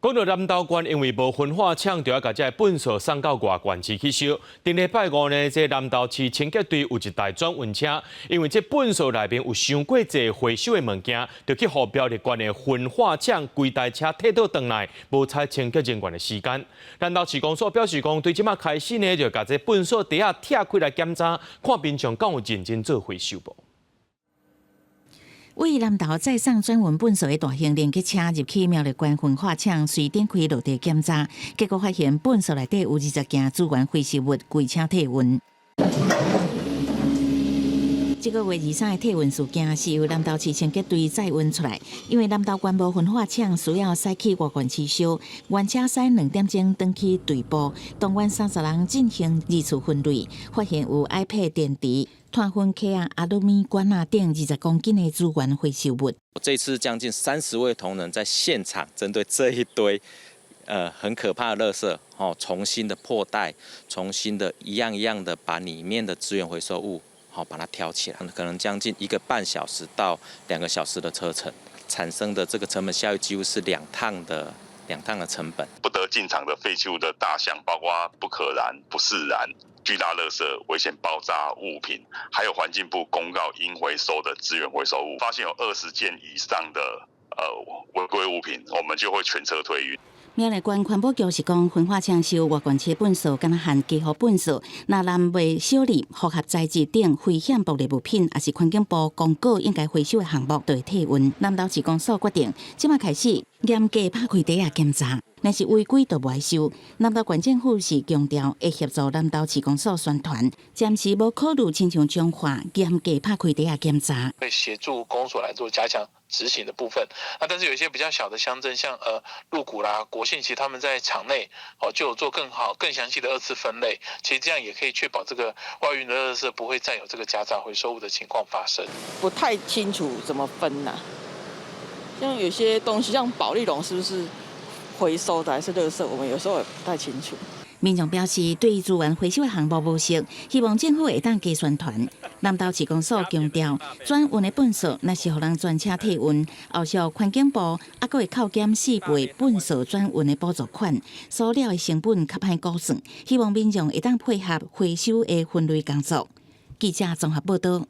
講到南投縣，因為無焚化廠，就愛共這个糞埽送到外縣市去燒。頂禮拜五呢，這南投市清潔隊有一台轉運車，因為這糞埽內面有傷過濟回收的物件，就去予苗栗縣的焚化廠規台車退倒轉來，無采清潔人員的時間。南投市公所表示講，對這馬開始呢，就共這糞埽袋仔拆開來檢查，看民眾敢有認真做回收無。位南投載送轉運糞埽的大型連結車入去苗栗縣焚化廠，隨展開落地檢查，結果發現糞埽內底有20件資源回收物，規車退運。這個月23的退運事件是由南投市清潔隊載運出來，因為南投縣無焚化廠需要駛去外縣市燒，原車駛2點鐘轉去隊部，動員30人進行二次分類，發現有 iPad 電池、炭粉殼仔、阿魯米管仔等20公斤的資源回收物。這次將近30位同仁在現場，針對這一堆很可怕的垃圾，哦，重新的破袋，重新的一樣一樣的把裡面的資源回收物，好，把它挑起來，可能將近1個半小時到2個小時的車程，產生的這個成本效益幾乎是兩趟的成本。不得進場的廢棄物的大項，包括不可燃、不適燃、巨大垃圾、危險爆炸物品，還有環境部公告應回收的資源回收物，發現有20件以上的違規物品，我們就會全車退運。苗栗縣環保局是講，焚化廠收外縣市糞埽，敢若含家戶糞埽，若濫未小粒、複合材質等危險爆裂物品，抑是環境部公告應該回收的項目，就會退運。南投市公所決定，這馬開始嚴格拍開袋仔檢查，若是違規就無愛收。南投縣政府是強調會協助南投市公所宣傳，暫時無考慮親像彰化嚴格拍開袋仔檢查。會協助公所來做加強執行的部分，那但是有一些比較小的鄉鎮，像鹿谷啦、國姓，其實他們在場內哦就有做更好、更詳細的二次分類，其實這樣也可以確保這個外運的垃圾不會再有這個夾雜回收物的情況發生。不太清楚怎麼分吶，像有些東西，像保麗龍是不是回收的還是垃圾，我們有時候也不太清楚。民眾表示對資源回收的項目無熟，希望政府會當加宣傳。南投市公所強調，轉運的糞埽若是予人全車退運，後續環境部猶閣會扣減四倍糞埽轉運的補助款，所了的成本較歹估算。希望民眾會當配合回收的分類工作。記者綜合報道。